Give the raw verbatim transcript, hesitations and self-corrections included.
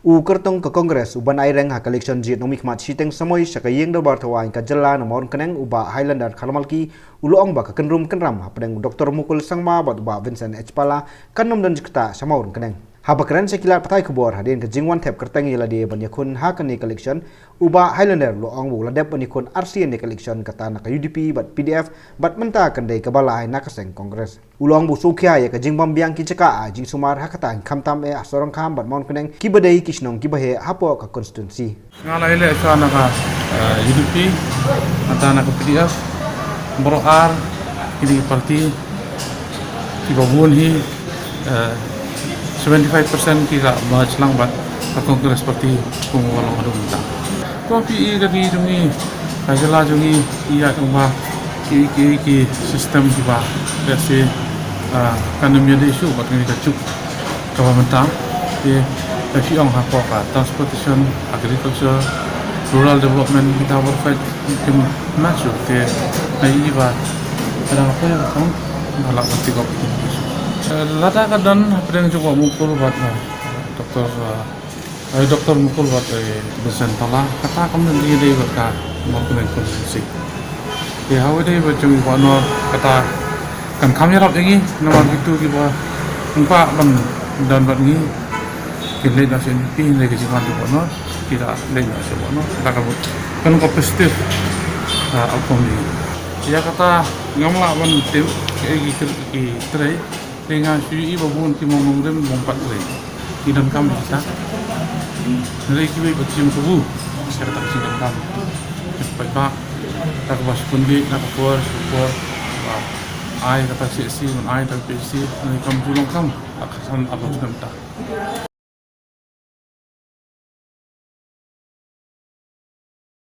U kyrtong ka Congress u ban aireng ha ka election jied nongmihkhmat shiteng samoi sha ka ïing dorbar thaw aiñ ka jylla na Mawryngkneng, u Bah Highlander Kharlamrki, u la ong ba ka kynrum kynram hapdeng u Doctor Mukul Sangma bad u Bah Vincent H Pala kan ym don jingktah sha Mawryngkneng. Haba kren sha ki lad pathai khubor hadien ka jingwan thep kyrteng ïa lade ban ïakhun ha kane ka election, u Bah Highlander u la ong ba u la dep ban ïakhun arsien ïa ka election, kata na ka U D P bad P D F, bad mynta kan dei kaba lai na ka seng Congress. U la ong ba u sngewkhia ïa ka jingbym biang ki jaka ai jingsumar ha kata, khamtam eh ha Sohryngkham bad Mawryngkneng, kiba dei ki shnong kiba heh hapoh ka constituency. Nga la ïaleh shuwa na ka, eh, U D P, mynta na ka P D F, baroh ar kine ki party kiba bun hi, eh, seventy-five percent ki la merge lang bad ka Congress Party kum ka long haduh mynta. To phi i ka ri jong ngi, ka jylla jong ngi, i ïa kaba ki, ki, ki system kiba, let's say, ah, kan ym ïadei shuh bad kane ka juk kaba mynta. Te, te phi ong hapoh ka transportation, agriculture, rural development, kita baroh ka kim match shuh. Te, nga i ba ka dang ka poi ka kong, nga lah ban pick up. Eh, lada ka don hapdeng jong u Bah Mukul bad, eh, Doctor, eh, Ai, Doctor Mukul bad, eh, Vincent Pala, kata kam don dei dei bad ka Mawryngkneng constituency. Te haba dei bad jong i Bah Nor, kata kan kham ïarap ïa ngi, namar kitu kiba ym pat ban don bad ngi, kin leit noh sha N P P, hynrei ka jingwan jong Bah Nor, ki da leit noh sha Bah Nor, kata ka mut kan long ka positive, ah, outcome ïa ngi. Ïa kata ngam lah ban tip, eh, ki, ki trei, Te nga shu ïohi ba bun ki mong nongrim mong pat trei. Ki donkam kita. Hynrei kiwei pat kim kabu. Sa kata ka jingdonkam. Ki paidbah. Kata kaba shu pynbiej na ka por sha ka por. Ba ai kata ka C S C, ban ai kata ka P H C. Hynrei kam ju long kam. Ka san ap snem ta.